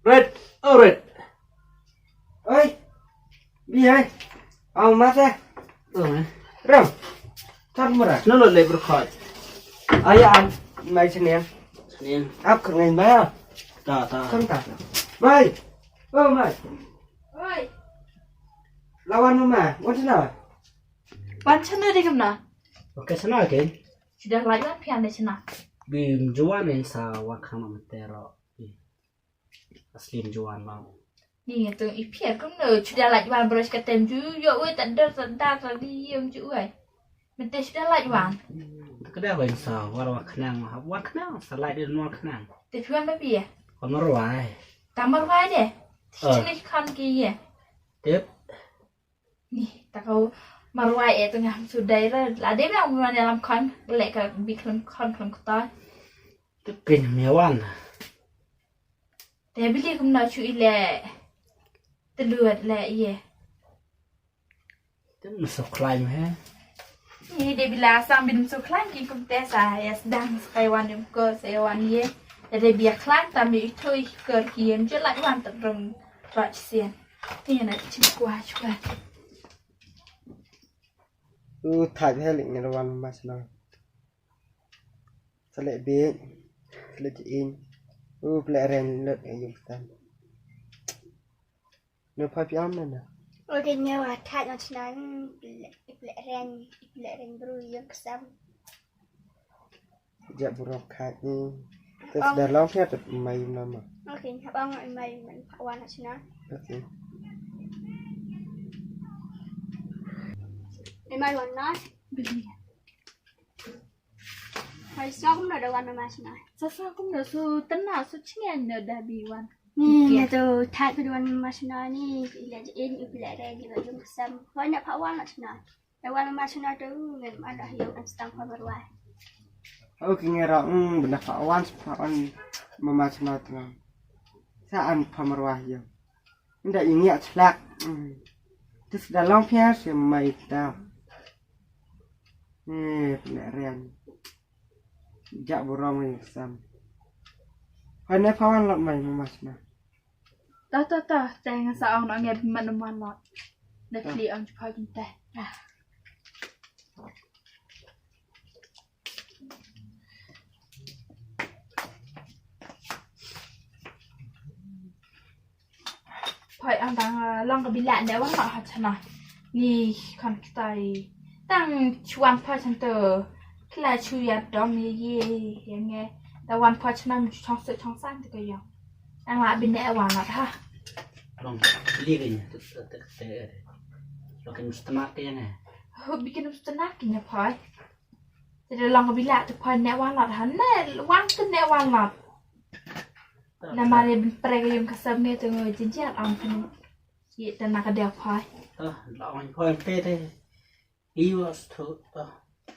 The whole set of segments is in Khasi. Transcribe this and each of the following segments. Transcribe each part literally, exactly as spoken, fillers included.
Red, oh, red. Oi. Bi ai. Au masa. Oh, eh. Ram. Tan mara. No, no, le berkhot. Aya am. Mai seniang. Seniang. Ap kerngen ba. Ta, ta. Kan ta. Mai. Oh, mai. Oi. Lawan mama. Wan sana. Wan sana di kamna. Okay, sana again. Sudah lait wan pian di sana. Bim juan en sa wa khama matero. Aslim juan lang. Ni tu i pia kum no chuda laj wan bros ka tem ju yo we ta der ta dar ta di yem ju we. Mete chuda laj wan. Ka da wan sa war wa khnang, wa khnang sa laj den wa khnang. Te chuan ba pia. Wa marwai. Ta marwai de. Ah. Chini khan ki ye. Tip. Ni, ta kau marwai e tu ngam sudai ra. La de ba marwai lam khan, le ka bi khan khan khan kota. Tu kin me wan. Te bili kum na chu ile. Teluat le ye. Tem na so khlaim he. Ni de bila sang bin so khlaim ki kum te sa ya sedang sekai wan yum ko se wan ye. Te de bia khlaim tam ye itoi kor ki yem je lak wan ta rong rach sien. Ni na chin kwa chwa. U thaj he lik ngi wan mas na. Sele bik, sele jing. U ple ren lut e yung tan. No pha piam na na. Oke ngi wa thaj na chna ple ple ren, ple ren bru yung ksam. Ja burok khat ni. Terus dah long pia tu mai mama. Oke, hab ang mai man pha wan na chna. Oke. Mai wan na. Bili. Hai sa kum na da wan na mas na. Sa sa kum na su tena su chnia na da bi wan. Ni na tu thaj bi wan mas na ni ila in ila re ni ba yung sam. Hai na pha wan na chna. Wan mama chna tu ngan ma dah yung an stang pha marwai. Au ki ngi ra ung benda pha wan pha wan mama chna tu. Sa an pha marwai yung. Nda i ngi chlak. Tis da long pia si mai ta. Eh, pne rian. Ja burong yung sam. Hai ne pha wan lot mai mama chna. Ta ta ta, te nga sa ong na nge bi man man la. Na pli ong chu phai kin te. Phai ong dang long ka bi la ne wan la ha chana. Ni kon kitai. Tang chuan phai chan te. Kla chu ya dom ye ye ye nge. Da wan phai chana mi chong se chong san te ka yo. Ang la bi ne wan la ha. Long li ke nya tu tu tu tu. Long ke mustana ke nya. Ho bi ke mustana ke nya phai. Te long bi la tu phai ne wan la ha ne wan tu ne wan la. Na ma ne bin pre ke yung ka sab ne tu ngo jin jat ang tu. Ye ta na ka dia phai. Ah, la wan phai te te. Iwas tu ta.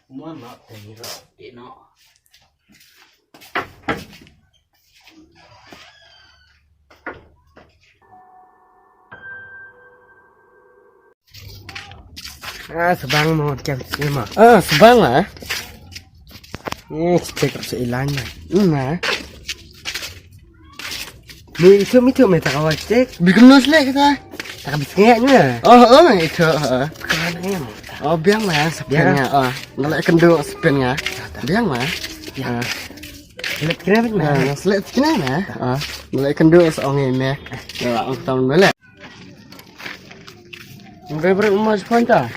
Muan la te ro ti no. Ah, sebang mo jam sima. Ah, sebang lah. Ni cek se ilang na. Na. Ni itu itu me tak awal cek. Bikin nus lek kita. Tak habis ngek ni. Oh, oh, itu. Kan ni. Oh, biang lah sepian ya. Oh, nalek kendu sepian ya. Biang lah. Ya. Selek kena ni. Ah, selek kena ni. Ah, nalek kendu seong ni. Ya, ong tam nalek. Ngai beri umur sepan ta.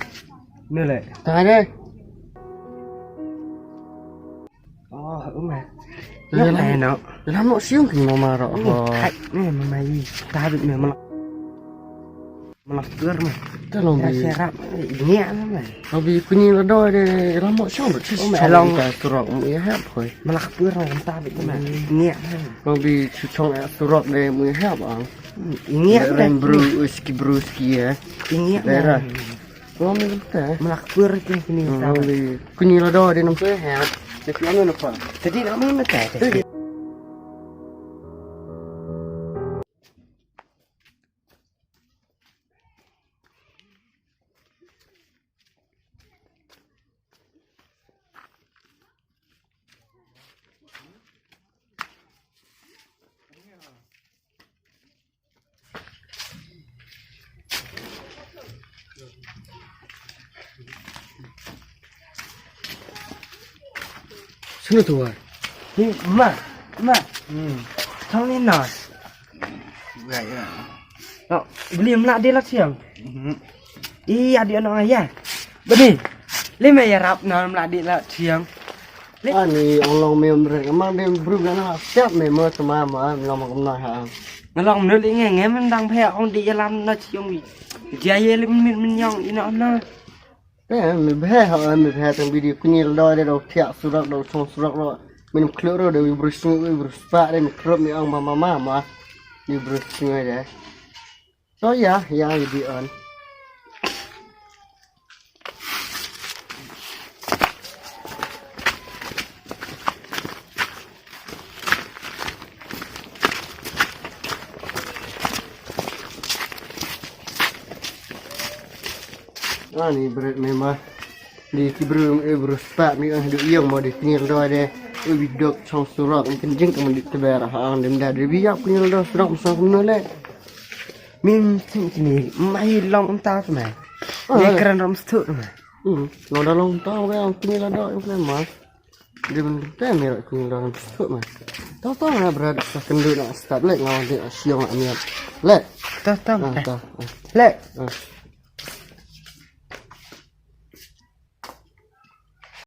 Nalek. Tang ada. Oh, uma. Ila mo siung king mama ro. Hai, ne mama i. Tabit me mama. Mama pur ma. Ta long bi. Serap. Nia ma. Long bi kuni la do de ila mo siung. Uma long ka turok mu ya hap hoi. Mama pur ma tabit ma. Nia. Long bi chong turok de mu ya hap ang. Nia. Ren bru uski bru ski ya. Nia. Dera. Ngom ni te. Malak pur ke kini. Ngom ni kuni la do de nam se ha. De piano na pa. Jadi ngom ni te. Sunu tuwar. Hi, ma, ma. Hmm. Thong ni na. Ya, ya. No, beli mla di la thiang. Mhm. Ih, adi anak ya. Beli. Lima ya rap na mla di la thiang. Ani ong long me mrek amang de bru ga na siap me mo sama ma long ma kumna ha. Ngalong mnu li nge nge men dang phe ong di yalam na chiong wi. Jia ye lim min min yong ina na. Te me bhe ha me bhe tang bidi kunyil do de do thiak surak do chong surak do. Min kluk ro de wi bru sung wi bru spa de me kluk me ong ma ma ma ma. Wi bru sung de. So ya ya di on. Ani bret me ma. Di ki bru e bru spa mi ang du yong mo di pinil do de. U bi dok chong surok ang kenjing ka di teber ha ang dem da de bi yak pinil do surok sang kumno le. Min sing sini mai long um ta me. Ni kran rom stu me. Hmm, lo da long ta we ang pinil do em kle ma. Di ben te me rak pinil do rom stu me. Ta ta na bret sa kendu na stap le ngaw de siong amiat. Le. Ta ta. Ah, ta. Le. Ah.